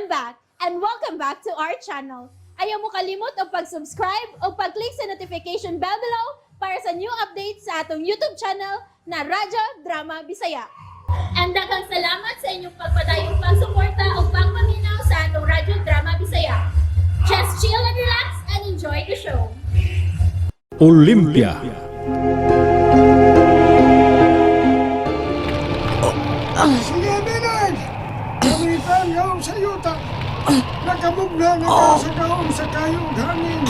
I'm back and welcome back to our channel. Ayaw mo kalimot og pag-subscribe o pag-click sa notification bell below para sa new updates sa atong YouTube channel na Radyo Drama Bisaya. And daghang salamat sa inyong pagpadayong pagsuporta o pagpaminaw sa atong Radyo Drama Bisaya. Just chill and relax and enjoy the show. Olympia. Sige, Bernard! Gamitan gahom sa yuta. Nakamugna na ka sa gahom sa kayong hangin.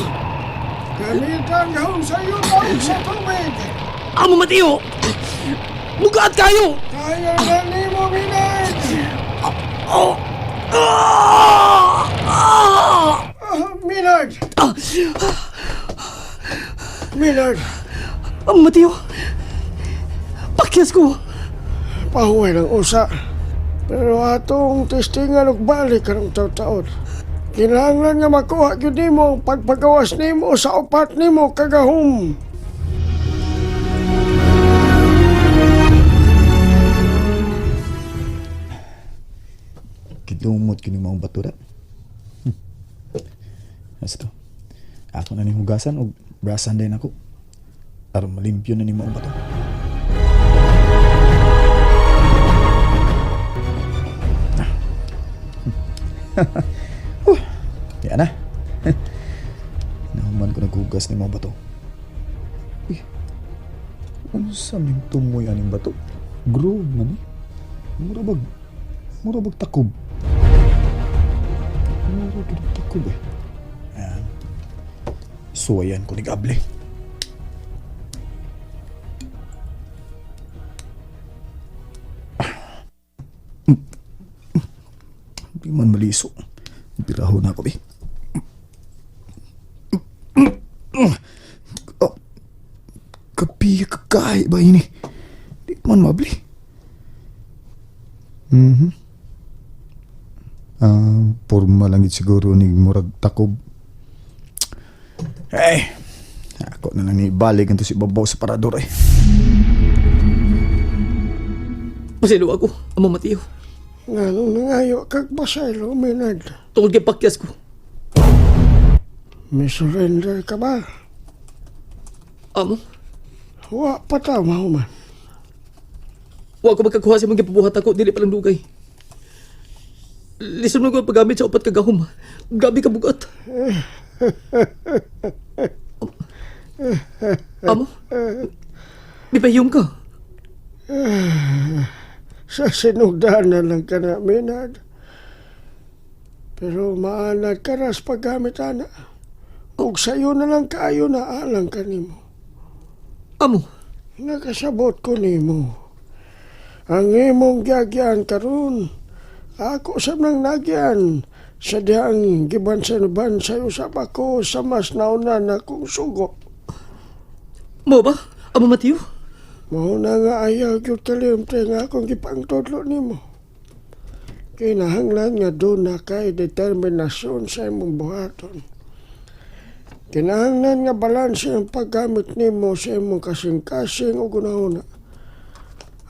Gamitan gahom sa yuta ug sa tubig. Amo Mateo! Mugaat kayo! Kaya na nimo, Bernard! Oh! Ah! Ah! Ah, Maynard! Maynard, Amo Mateo! Pakyas ko! Pahuway ng usa. Pero atong testingan og balik karong taon. Kinahanglan nga makuha gyud nimo ang pagpagawas nimo sa upat nimo kagahom. Kidumot kini maong batura. Asa to? Ako na ning hugasan og brasan din ako. Aron malimpyo na ni maong bato. Ah. Huh. Yan na. Nahuman ko naghugas ni maong bato. Uy. Unsa ning tumoy aning bato? Groove man eh. Mura bag takob. Mura gid og takob eh. Ayan. Suwayan ko ni Gable. Di man maliso. Piraho na ako eh. Oh. Kapi kakahi ba ini? Di man mabli. Ah, porma lang gid siguro ni murag takob. Eh, ako na lang ni balik ang si babaw sa parador eh. Pasaylo ako, Amo Mateo. Nganong nangayo kag pasaylo, Maynard? Tungod kay pakyas ko. May surrender ka ba? Amo, Wa pa ta mahuman. wa ko magkakuha sa mga gipabuhat ako, dili pa lang dugay. Lison mo ko ang paggamit sa upat kagahom. Gabi ka bugat. Amo, mipahiyom ka. Sa sinugdanan lang ka na, Maynard. Pero maanad ka ras paggamit, ana. Ug sayo na lang kaayo na alang ka nimo. Amo, Nakasabot ko nimo. Ang imong giyagyan karon, ako sa nang nagyan sa dihang gibansan-bansay usab ako sa mas nauna na kong sugo. mo ba? Amo Mateo? Mao na nga ayaw gyud kalimte nga akong gipangtudlo nimo. Kinahanglan nga doon na kay determinasyon sa imong buhaton. Kinahanglan nga balanse ang paggamit nimo sa imong kasing-kasing ug hunahuna.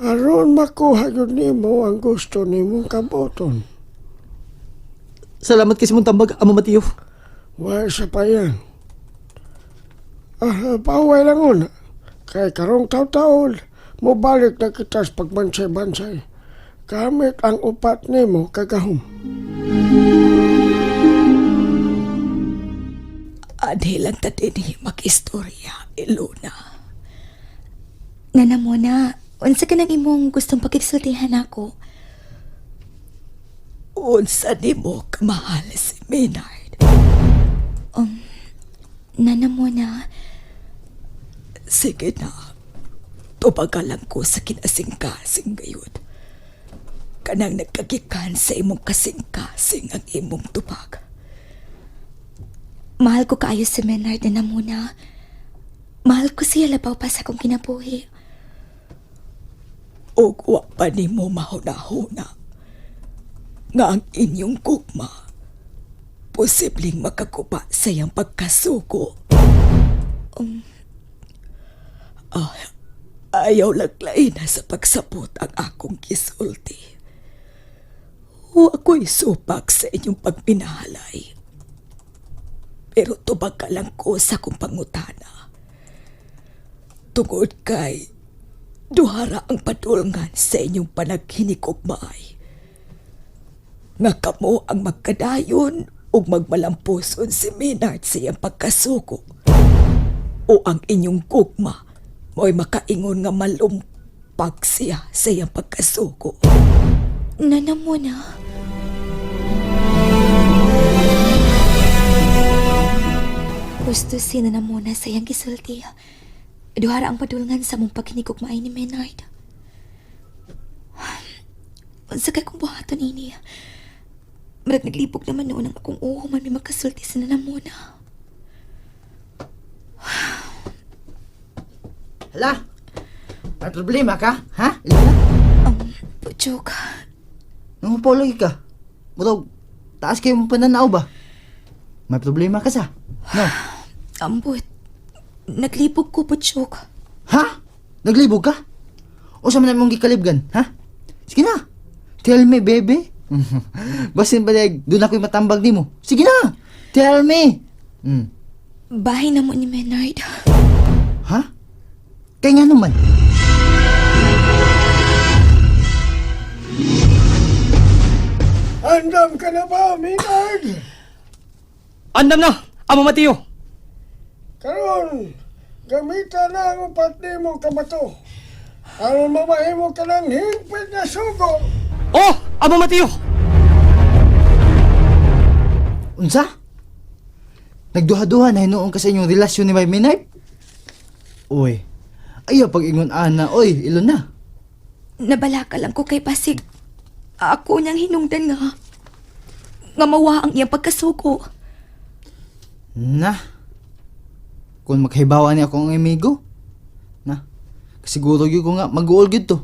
Aron makuha gyud nimo ang gusto nimong kabuton. Salamat kay Simon Tambag, Amo Mateo. Wa sa pa yan. Ah, pahuway lang una. Kay karong taw-taol, mobalik na kita sa pagbansay-bansay. Gamit ang upat nimo kagahom. Adhi lang ta dinhi mag-istorya, Ilona. Nana mo na, unsa ka nang imong gustong pakigsultihan ako? Unsa nimo kamahal si Maynard? Nana mo na, Sige na, tubaga lang ko sa kinasingkasing gayud. Kanang nagkagikan sa imong kasingkasing ang imong tubag. Mahal ko kaayo si Menard, Nana mo na. Mahal ko siya labaw pa sa akong kinabuhi. Ug wa pa nimo mahuna-huna nga ang inyong gugma posibleng makakupa sa iyang pagkasuko. Ah, ayaw laglain na sa pagsapot ang akong gisulti. Wa ko'y supak sa inyong pagpinahalay. Pero tubag ka lang ko sa akong pangutana. Tungod kay duhara ang padulngan sa inyong panaghinikugmaay. Nga kamo ang magkadayon ug magmalampuson si Maynard sa iyang pagkasuko. O ang inyong gugma mo'y makaingon nga malumpag siya sa iyang pagkasuko. Nanamuna. Gusto si Nanamuna sa iyang gisulti. Duhara ang padulngan sa mong paghinikugmaay ni Maynard. Unsa kay kong buhaton ini? Murag naglibog naman noon ang akong uho man may makasulti sa Nanamuna. Hala! May problema ka? Ha? Ilona? Puchok, Nangupo lagi ka. Murag, taas kayo mong pananaw ba? May problema ka sa? No? ambot. Naglibog ko, Puchok. Ha? Naglibog ka? O sa man mong gikalibgan, ha? Sige na. Tell me, baby. Basin ba dahil doon ako'y matambag ni mo? Sige na. Tell me. Bahay na mo ni Maynard. Ha? Kaya nga naman. Andam ka na ba, Maynard? Andam na, Amo Mateo. Karon, gamita na ang upat nimo kabato. Aron mamahimo ka ng hingpit na sugo. Oh, Amo Mateo. Unsa? Nagduha-duha na hinuon ka sa inyong relasyon ni May Maynard? Uy, ayaw pag-ingon ana, oy, ilon na. Nabalaka lang ko kay Pasig. Ako niyang hinungdan nga. Nga mawa ang iyang pagkasuko. Na. Kung makahibawa ni ako ang amigo. Na. Siguro gyud ko nga mag-uol gyud to.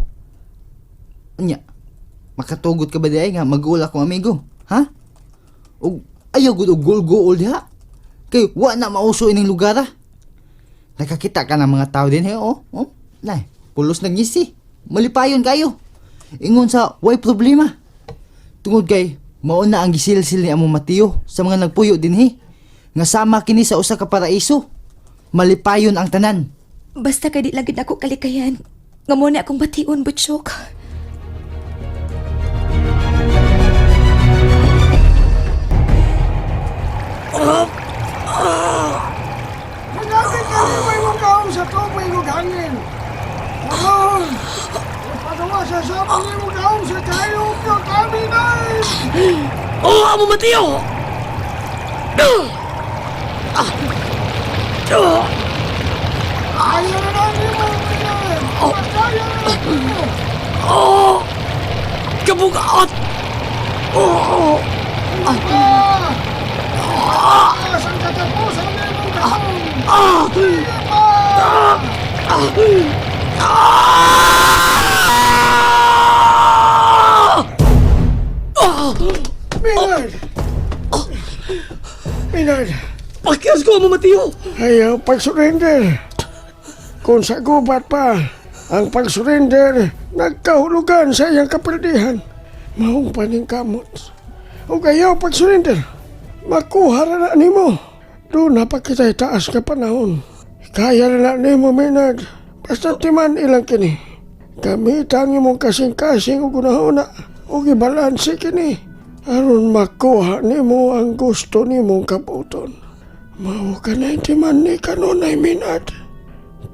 Unya. Makatugot ka ba di ay nga mag-uol akong amigo? Ha? Og ayaw gud og gul-guol diha. Kay wa na mauso ining lugar ah. Nakakita ka ng mga tao din he, oh. Oh, nay, pulos nagngisi. Malipayon kayo. Ingon sa way problema. Tungod kay mao na ang gisilsil ni Amo Mateo sa mga nagpuyo dinhi. Nga sama kini sa usa ka paraiso. Malipayon ang tanan. Basta kay di lang gid ako kalikayan. Nga mo na akong bation, Butchok. Malapit ka ni may kaon sa tubig ug hangin. Karon, ipagawa sa sabong imong kaon sa kayo ka kami na. Oh, Amo Mateo. Ah. Ah. Ayaw na lang nimo, Maynard. Kaya na lang nimo. Oh! Kabugat! Oh! Ah! Ah! Sa katapusan nimong kaon. Ah! Ah! Ah! Maynard! Maynard! Pakyas ko, Amo Mateo! Ayaw pag-surrender. Kung sa gubat pa, ang pag-surrender nagkahulugan sa iyang kapildihan. Maong paningkamot. O ayaw pag-surrender, makuha ra na nimo. Doon na pa kita'y taas ka panahon. Kaya ra na nimo, Maynard. Basta timan ilang kini. Gamit ang imong kasing-kasing o gunahona o gibalanse kini. Aron makuha nimo ang gusto nimong kabuton. Mao ka na timan ni kanunay, Minad.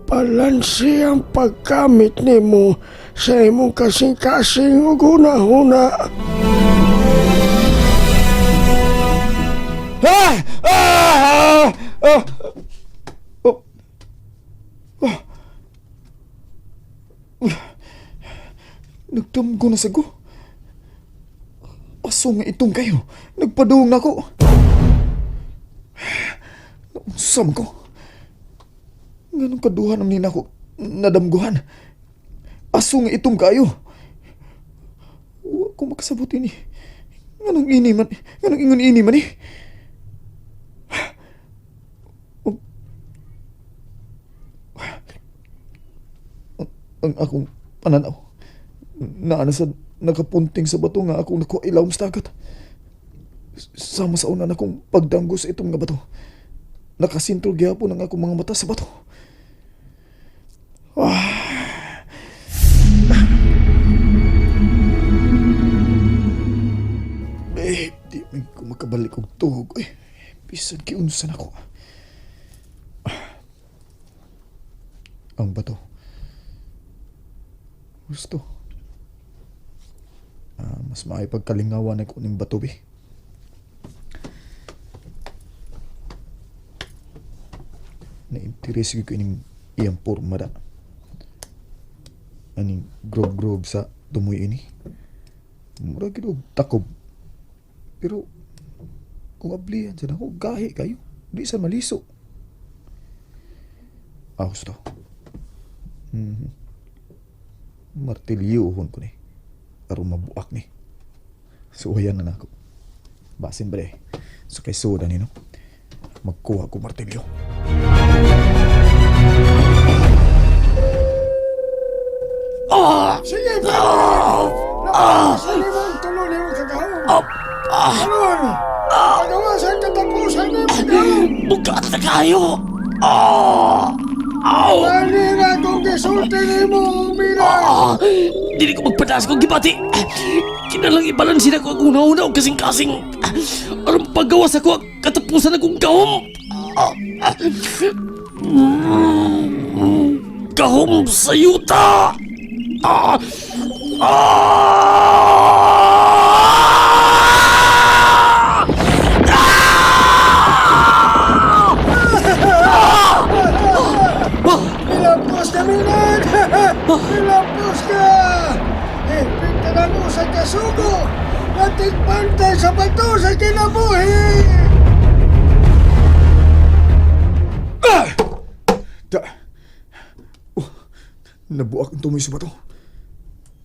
Balanse ang pagkamit nimo sa imong kasing-kasing ug huna-huna. Ah! Ah! Ah! Oh! Oh! Nagtamgo na sago. Aso nga itong kayo. Nagpadung na ko. Sama ko. Ganong kaduhan ang nina ko nadamguhan. Aso nga itong kayo. Wa ko makasabot ini. Nganong ini man, nganong ingon ini man eh. Ang akong pananaw naa na sa nakapunting sa bato nga akong nakuha ilawom sa dagat. Sama sa una na akong pagdanggo sa itong nga bato. Nakasintro gyapon ang akong mga mata sa bato. Ah. Eh, di man ko makabalik og tuhog. Eh, bisan kiunsa nako. Ang bato. Gusto. Ah, mas maayo pagkalingawan ako ning bato, be. Na-interest ko ining iyang porma da. Aning grob-grob sa tumoy ini. Mura gid og takob. Pero kung ablihan sa nako gahi kayo. Di sa maliso. Ah, gusto. Mhm. Martilyohon ko ni. Aron mabuak ni. Suwayan na nako. Basin ba eh. So kay soda ni no. Magkuha ko martilyo. Sige, Maynard! Napakasan nimo ang tulo nimo kagahom. Karon, pagawasan katapusan nimo gahom. Bugat na kayo! Ah! Aw! Ani na akong gisulti nimo, Maynard! Ah! Dili ko magpataas kong gibati! Kinalang ibalansin ako ang una-una o kasing-kasing! Aron paggawas ako ang katapusan akong gahom! Ah! Ah! Gahom sa yuta! Ah! Ah! Nilampos ka, Maynard! Nilampos ka! Higpit ka na mo sa kasugo! Natigpantay sa bato sa kinabuhi! Ah! Da. Oh, nabuak ang tumoy sa bato.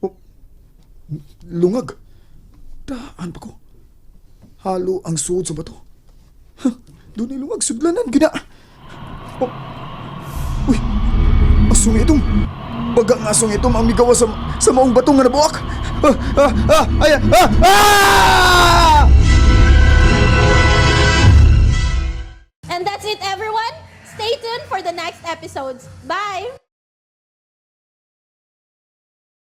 Oh, lungag. Daan pa ko. Halo ang suod sa bato. Huh, doon ay lungag, sudlanan, gina. Oh. Uy, asong itong. Baga nga asong itong ang migawa sa maong bato nga nabuak. Ah, ah, ah, ay, ah, ah!